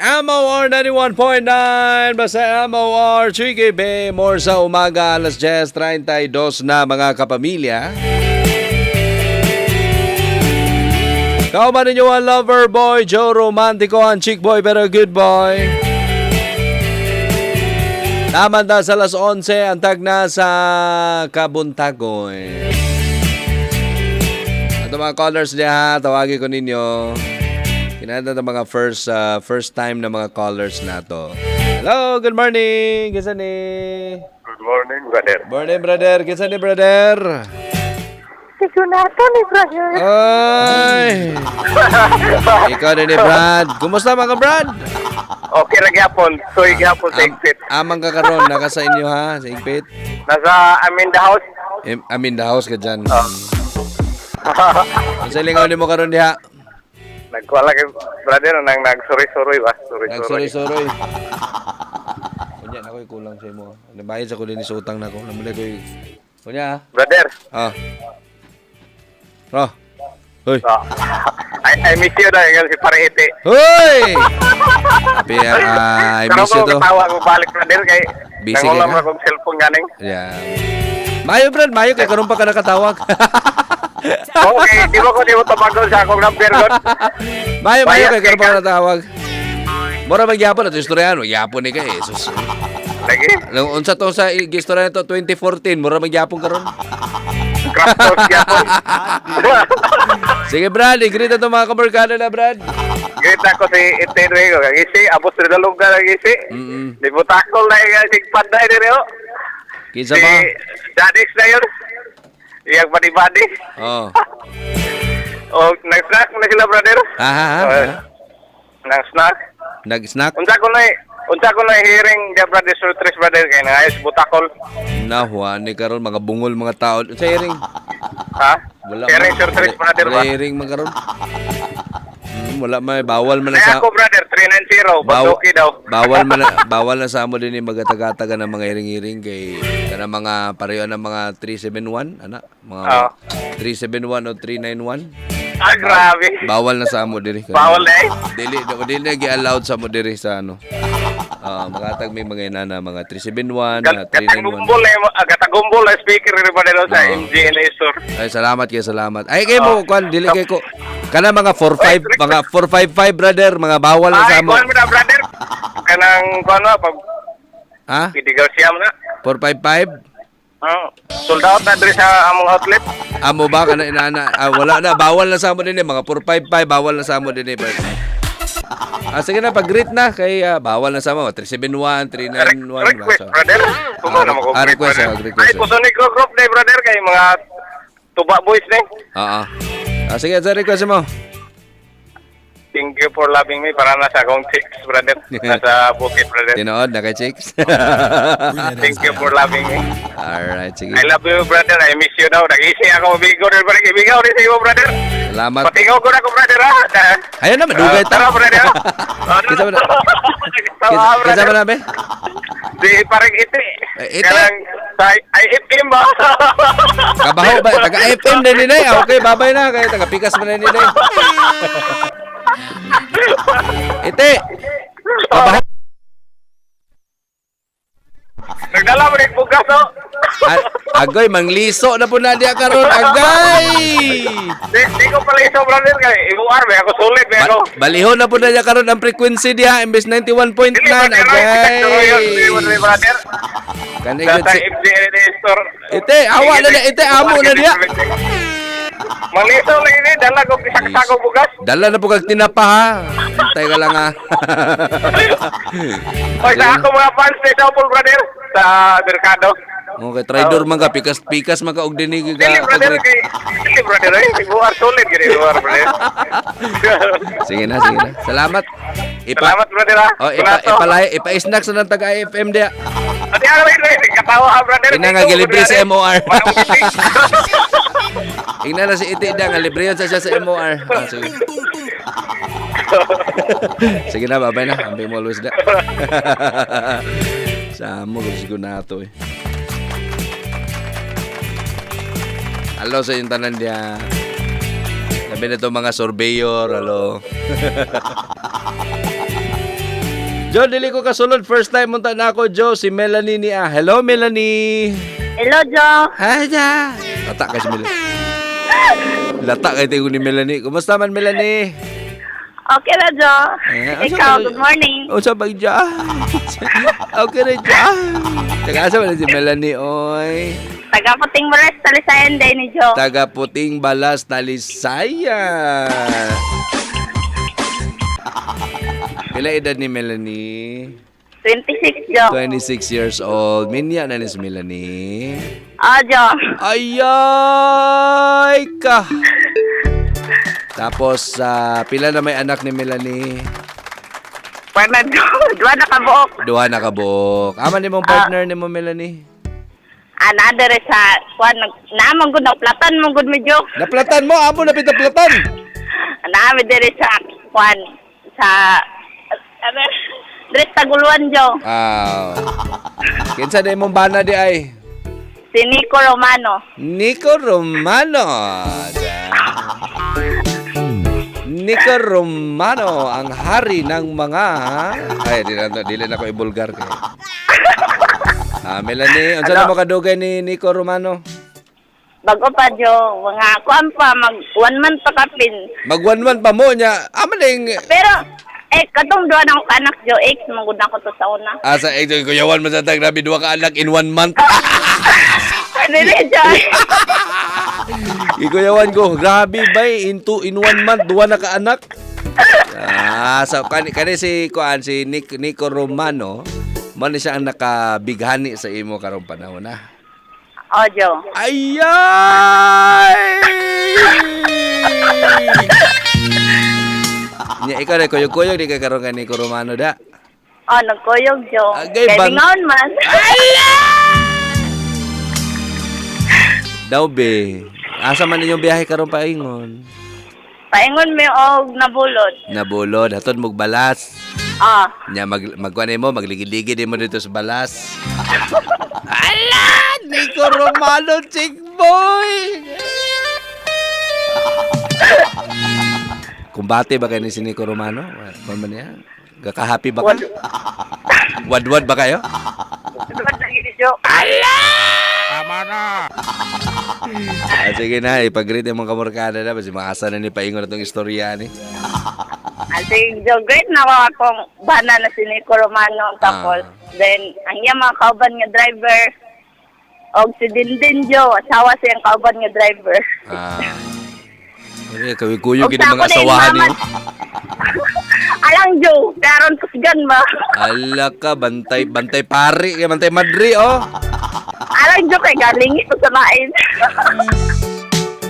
MOR 91.9, basta MOR, Chiki Bay, more sa umaga, alas 10:32 na, mga kapamilya. Kauban ninyo ang lover boy, Joe Romantico, ang chick boy pero good boy. Tama ta sa alas 11, ang tag na sa Kabuntagoy. At ang mga callers niya, tawagin ko ninyo. Kinahanglan ng mga first time na mga callers na to. Hello, good morning. Kinsa ni? Good morning, brother. Morning, brother. Kinsa ni, brother? Si Jonathan ni, brother. Ay! Ikaw din ni Brad. Kumusta, mga Brad? Okay ra gyapon. Soy gyapon sa exit. Amang ka karon naka sa inyo ha, sa igpit. Nasa I'm in the house. I'm in the house ka dyan. Ang sa lingaw nimo karon diha? Nagkuha kay brother nang nagsuroy-suroy ba? Suroy-suroy. Nagsuroy-suroy. Kunya na ko'y kulang sa imo. Nabayad sa ko din sa utang nako. Namuli ko'y Kunya ha. Brother. Ah. Oh. Hoy. Oh. I miss you na ingon si Parehite. Hoy! Happy, I miss you to. Tawa ko balik, brother, kay Busy nangulam ka? ra kong cellphone ganing. Yeah. Mayo, Brad, mayo kay karon pa ka nakatawag. Okay, di mo tabagon sa akong number god. Mayo, mayo Bayad kay karon pa kay ka nakatawag. Mura magyapon ato istoryahan, magyapon ni kay Jesus. Lagi. Nung unsa to sa gistorya to 2014, mura magyapon karon. Crash course gyapon. Sige, Brad, i-greet ato mga kabarkada na, Brad. Greet ako si Iten Rego. Kagisi, abos rin dalong ka kagisi. Di mo takol na yung sigpad na yun. Oh. Kinsa Si pa? Dadix na yun. Iyang body-body. Oh. O, nag-snack na sila, brother. Ha ha ha. Oh, nag-snack. Nag-snack? Unsa ko na hearing the brother sur tres, brother, kay nangayos butakol. Nahuwa ni karon mga bungol mga tao. Sa hearing. Ha? Wala Hearing man. sur tres, brother Wala ba? hearing man karon. Wala may bawal man na Kaya sa ako, brother, 390, basuki daw. Bawal man na, bawal na sa amo din yung magatagataga ng mga hiring-hiring kay kana mga pareho ng mga 371 ana mga Oo. 371 o 391. Ah, grabe. Bawal na sa amo diri. Bawal na eh. Dili dili na gi-allowed sa amo diri sa ano. Ah, makatag may mga inana mga 371, mga 391. Gatagumbol eh, gatagumbol na speaker ni brother sa Oo. MGNA store. Ay, salamat kayo, salamat. Ay, kayo mo, kwan, dili kay ko. Kana mga 45, mga 455, brother, mga bawal na sa Ay, amo. kuhan mo na, brother. Kanang, kuhan mo, pag Ha? Pidi Garcia mo na. 455? Oh, sold out na diri sa among outlet. Amo ba kana inana? Ah, wala na, bawal na sa amo din eh. Mga 455 bawal na sa amo din eh. Ah, sige na, pag-greet na kay bawal na sa amo. 371, 391. Request, ba? So, brother. Kumuha na mo Ah, request, brother. ah, request. Ay, kusunig ko group na, brother, kay mga tuba boys na. Oo. Ah, sige, sa request mo. Thank you for loving me para nasa akong chicks, brother. Nasa bukid, brother. Tinood na kay chicks. Thank you for loving me. Alright, sige. I love you, brother. I miss you daw. Nag-isi ako. Bigo rin, brother. Ibigaw rin sa iyo, brother. Salamat. Patingaw ko na ko, brother, ha? Ayun na, madugay ta. Tara, brother. Kita mo na. Tara, Kinsa brother. ba na, be? Di parang iti. Eh, iti? Kanang sa IFM ba? Kabaho ba? Taga FM din ni Nay. Ah, okay, babay na. Kaya taga Pikas man na ni Nay. Ite! Kabaho. Nagdala mo rin bugas, oh. Agoy, mangliso na po na diya karon. Agay! Di ko pala iso, brother. Kay ibuar, may ako sulit, may ako. Balihon na po na diya karon ang frequency diha imbes 91.9. Dili, brother, oy. Agay! Dili, brother, brother. Kani Sa gud si MGNA store. Ite, awa na niya. Ite, amo na diya. Mangliso lang ini, dala ko isa ka sakong bugas. Dala na po kag tinapa ha. Antay ka lang ha. Oy, sa ako mga fans ni Sopol, brother, sa Merkado. Okay, traidor man ka, pikas-pikas man ka og dinig ka. Dili, brother, kay dili, brother, eh. Ibuar sulit, gini, ibuar, brother. Sige na, sige na. Salamat. Salamat, brother, ha. Oh, ipalay, ipa-snacks na ng taga IFM diya. Ati ako rin, katawa ha, brother. Ina nga gilibre sa MOR. Manong giting. Ingna na si Iti da nga libre yun sa siya sa MOR. Ah, sige. Sige na, babay na. Ambay mo always da. Sa amo gusto ko na to eh. Alo sa inyong tanan diya. Labi na to mga surveyor, alo. Joe, dili ko kasulod. First time munta na ako, Joe. Si Melanie niya. Hello, Melanie. Hello, Joe. Hi, ja. Lata kay si Melanie. Lata kay tingon ni Melanie. Kumusta man, Melanie? Okay na, Joe. Eh, Ikaw, good morning. Unsa ba ja? Okay na ja. Taga asa man si Melanie, oy? Taga Puting Balas, Talisayan day ni Joe. Taga Puting Balas, Talisaya. Pila edad ni Melanie? 26, Joe. 26 years old. Minya na ni si Melanie. Ah, Joe. Ayay ka! Tapos, pila na may anak ni Melanie? Wala, Joe. Duwa na kabuok. Duha na kabuok. Ama ni mong partner ni mo, Melanie? Another sa, kuan, naamang gud, naplatan mong gud mi, Joe. Naplatan mo! Amo na pitaplatan! Naami dere sa, kuan, sa, ano, dere sa Taguluan, Joe. Ah. Kinsa na imong bana di ay? Si Nico Romano. Nico Romano. Nico Romano, ang hari ng mga. Ay, di na, dili na ko ibulgar kay. Ah, Melanie, unsa na mo kadugay ni Nico Romano? Bago pa, Joe. Mga, kuan pa, mag, one month pa kapin. Mag 1 month pa mo niya. Ama na yung Pero, eh, katong duwa na akong anak, Joe, ex, manggod na ko to sa una. Asa eh kuyawan man sa tag, grabe duha ka anak in one month. Dili, Joe. Ikuyawan ko, grabe bay, in one month duha na ka anak. Ah, so kani kani si kuan si Nico Romano, man ni siya ang nakabighani sa imo karong panahon na. Oh, Joe. Ayay! Nya ikaw na kuyog-kuyog di ka karon kay Nico Romano da. Oh, nagkuyog, Joe. Agay, Kay bang- bingaon man. Daw be, asa man inyong biyahe karon paingon? Paingon mi og nabulod. Nabulod, hatod mog balas. Ah, Nya mag magkuan mo, magligid-ligid mo dito sa balas. Ala! Nico Romano, chick boy! Kumbate ba kayo ni si Nico Romano? Kuan ba niya? Gakahappy ba ka? Wadwad ba kayo? Wadwad lagi ni Joe. Ah, sige na, ipag-greet yung mga kamorkada na. Basta maasa na ni Paingon na itong istorya ni. Ah, sige, Joe. Great na ako akong bana na si Nico Romano. Tapos, then, ang iya mga kauban nga driver, og si Dindin Joe, asawa siyang kauban nga driver. Ah. Ay, kawikuyog Og yun ang sa mga ako na yung asawahan mama. niyo. Alang Joe, karon kusgan ba? Ala ka, bantay, bantay pari, bantay madri, oh. Alang Joe kay galing ito sa lain.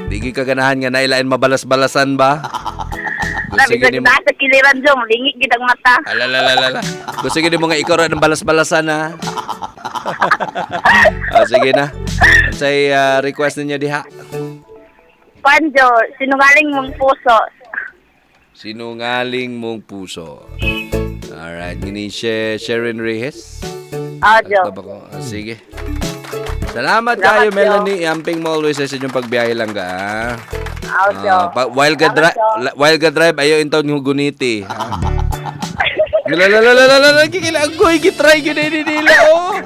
Di gyud ka ganahan nga nailain mabalas-balasan ba? Gusto Sabi gyud nimo. sa kiliran Joe, lingi gid ang mata. Alalalala. Gusto gyud nimo nga ikaw ra ng balas-balasan ha. Ah, sige na. Unsay request ninyo diha? Panjo, sinungaling mong puso. Sinungaling mong puso. Alright, ngini si Sharon Reyes. Ah, Joe. Ba ko? Ah, sige. Salamat Salamat, kayo, Jo. Melanie. Iamping mo always sa inyong pagbiyahe lang ka. Ah. Ah, Joe. Ah, while ka Salamat, Joe. while ka drive ayo intaw ng guniti. Lalalalalalala kikilanggoy gitry gyud ni nila oh.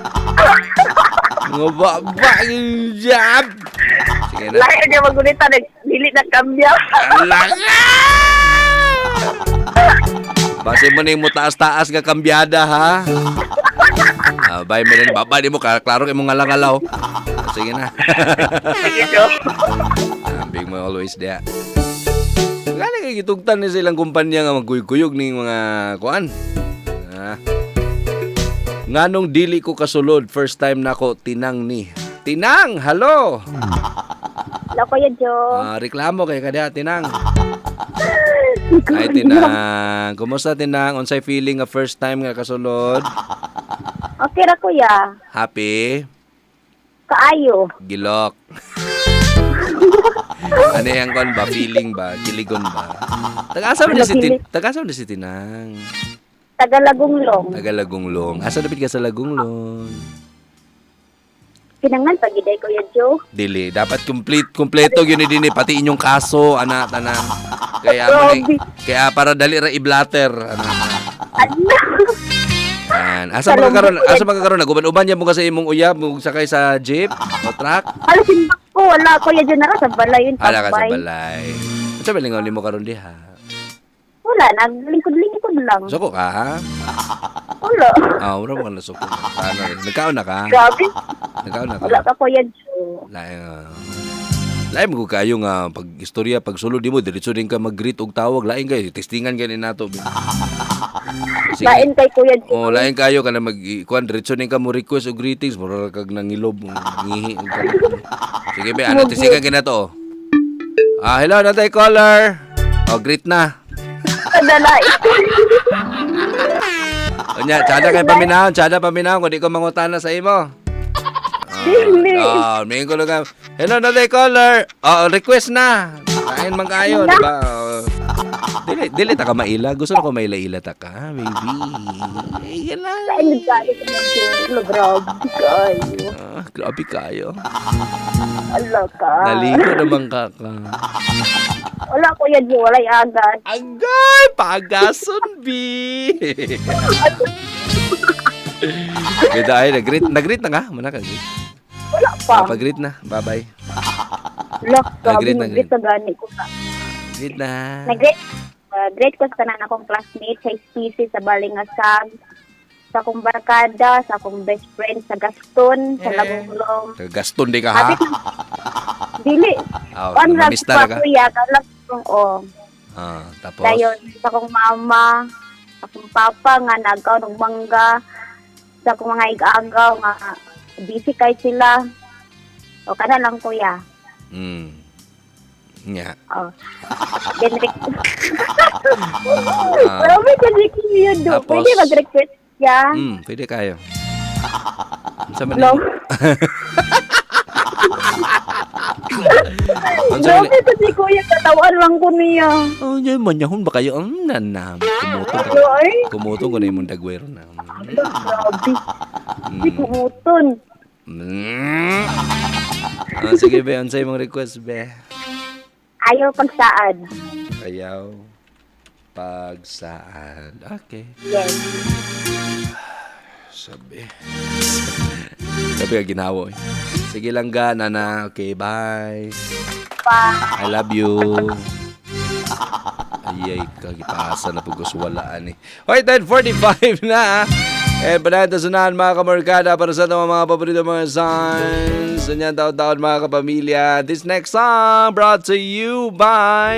Nga ba ba yung jab. Sige na. Lahi niya magunita, nagdili na kambya. Alaga! Base mo na yung mutaas-taas nga kambyada ha. Ah, bye Melanie. Baba di mo klaro kay mo ngalang-ngalaw. Ah, sige na. Sige, Joe. Ambing mo always dia. Gani kay gitugtan ni sa ilang kumpanya nga magkuyog-kuyog ning mga kuan. Ah. Nganong dili ko kasulod first time nako tinang ni. Tinang, hello. Hello, Kuya Joe. Ah, reklamo kay kada Tinang. Ay Tinang, kumusta Tinang? Unsay feeling nga first time nga kasulod? Okay ra, Kuya. Happy? Kaayo. Gilok. Ano yung kon ba? Feeling ba? Kiligon ba? Taga-asa man ni si Taga-asa man ni si Tinang? Tagalagunglong. Taga Lagunglong. Asa dapat ka sa Lagunglong? Kinangan pagiday, Kuya Joe. Dili, dapat complete, kompleto gyud ni dinhi pati inyong kaso ana tanan. Kaya mo ni, kaya para dali ra iblatter ana. Ano? Yan. Asa ba ka karon? Asa ba ka karon? Naguban-uban niya mo ka sa imong uyab mo sakay sa jeep o truck? Alo, simbak ko. Wala, Kuya Joe, nara sa balay yun. Ala ka sa Tambay. balay. Unsa ba lingaw nimo karon diha? Wala, naglingkod-lingkod lang. Suko ka, ha? Wala. Ah, wala mo ka nasuko. Ano, nagkaon na ka? Grabe. Nagkaon na ka? Wala ka, Kuya Joe. Lain lain mo kayo nga pag istorya pag sulod nimo diretso din ka mag-greet og tawag, lain kay testingan gani nato. Sige. Lain kay Kuya Joe. Oh, lain kayo kana mag kuan, diretso din ka mo request og greetings, mura ra kag nangilob, ngihi og. Sige be, ano testingan kini nato, oh. Ah, hello natay caller. Oh, greet na. Kadala. Unya, tsada kay paminahon, tsada paminahon kung di ko mangutana sa imo. Dili. Ah, may ko lang. Hello, natay caller. Oh, request na. Kain man kayo, di ba? Oh. Dili, dili ta ka maila. Gusto na ko maila-ila ta ka, baby. Ay, yan lang. Lain nagkali sa mga Joe. Grabe kayo. Ah, grabe kayo. Ala ka. Naligo naman ka ka. Wala, Kuya Joe. Wala'y agas. Agay, pagason, bi. Kita ay nag-greet, nag-greet na ka? Muna ka greet. Wala pa. Ah, pag-greet na. Bye-bye. Wala, grabe. Nag-greet, Nag-greet na gani ko na. Greet na. Nag-greet. Great ko sa tanan akong classmate sa SPC, sa Balingasag, sa akong barkada, sa akong best friend sa Gaston, sa Lagulong. Taga Gaston di ka ha? Happy Dili. Ah, Kuan ra mamista na pa ka? kuya, kalap kong oh. Ah, tapos. Dayon sa akong mama, sa akong papa nga nagaw ng mangga, sa akong mga igagaw nga busy kay sila. O kana lang, kuya. Nya. Oh. Then Grabe ka di kuya do. Tapos? Pwede mag-request siya. Pwede kayo. Unsa man No. ni? Unsa man ni? Grabe ka si kuya, katawan lang ko niya. Oh, yan manyahon ba kayo? Nanam. Kumuto ka. Ano ay? Kumuto ko na imong dagwero na. Grabe. Si kumuton. Ah, sige be, unsa imong request be? Ayaw pagsaad. Ayaw pagsaad. Okay. Yes. Sabi. Sabi ka ginawa eh. Sige lang ga, nana. Okay, bye. Pa. I love you. Ay, ay, kagipasa na pag walaan eh. Okay, 10:45 na ah. Eh, panayad na sunahan mga kamorkada para sa itong mga paborito mga songs. Ganyan taon-taon mga kapamilya. This next song brought to you by